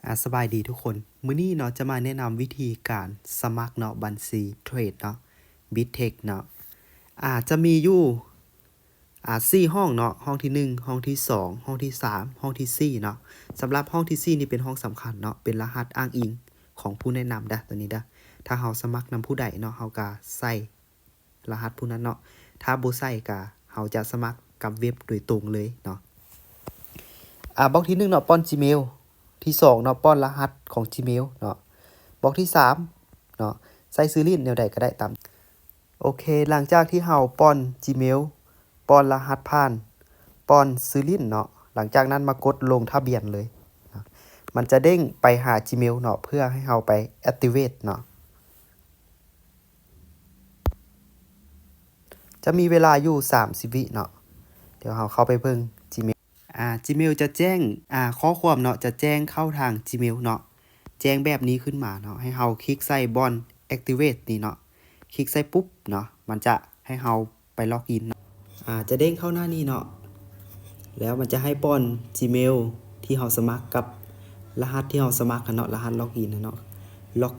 ອາ ສະບາຍດີທຸກຄົນ. ມື້ນີ້ເນາະ ຈະມາແນະນຳວິທີການສະໝັກເນາະ ບັນຊີເທຣດເນາະ ບິດເທັກເນາະ. ອາ ຈະມີຢູ່ ອາ ສີ່ຫ້ອງເນາະ, ຫ້ອງທີໜຶ່ງ, ຫ້ອງທີສອງ, ຫ້ອງທີສາມ, ຫ້ອງທີສີ່ເນາະ. ສຳລັບຫ້ອງທີສີ່ນີ້ເປັນຫ້ອງສຳຄັນເນາະ, ເປັນລະຫັດອ້າງອີງຂອງຜູ້ແນະນຳເດີ້ ໂຕນີ້ເດີ້. ຖ້າເຮົາສະໝັກນຳຜູ້ໃດເນາະ, ເຮົາກະໃສ່ ລະຫັດຜູ້ນັ້ນເນາະ. ຖ້າບໍ່ໃສ່ກະເຮົາຈະສະໝັກກັບເວັບໂດຍຕົງເລີຍເນາະ. ອາ ບລັອກທີໜຶ່ງເນາະ ປ້ອນ Gmail, ທີສອງເນາະ ປ້ອນລະຫັດຂອງ Gmail ເນາະ. ບລັອກທີສາມເນາະ ໃສ່ຊື່ຫຼິ້ນແນວໃດກະໄດ້ຕາມ. ໂອເຄ ຫຼັງຈາກທີ່ເຮົາປ້ອນ Gmail, ປ້ອນລະຫັດຜ່ານ, ປ້ອນຊື່ຫຼິ້ນເນາະ, ຫຼັງຈາກນັ້ນມາກົດລົງທະບຽນເລີຍເນາະ. ມັນຈະເດ້ງໄປຫາ Gmail ເນາະ ເພື່ອໃຫ້ເຮົາໄປ activate ເນາະ. ຈະມີເວລາຢູ່ສາມສິບວິເນາະ. ດຽວເຮົາເຂົ້າໄປເບິ່ງ Gmail. ອາ Gmail ຈະແຈ້ງ ອາ ຂໍ້ຄວາມເນາະ ຈະແຈ້ງເຂົ້າທາງ Gmail ເນາະ, ແຈ້ງແບບນີ້ຂຶ້ນມາເນາະ. ໃຫ້ເຮົາຄລິກໃສ່ບ່ອນ activate ນີ້ເນາະ, ຄລິກໃສ່ປຸບເນາະ ມັນຈະໃຫ້ເຮົາໄປ login ເນາະ. ອາ ຈະເດ້ງເຂົ້າໜ້ານີ້ເນາະ ແລ້ວມັນຈະໃຫ້ປ້ອນ Gmail ທີ່ເຮົາສະໝັກກັບລະຫັດທີ່ເຮົາສະໝັກຫັ້ນເນາະ, ລະຫັດ login ຫັ້ນເນາະ, login.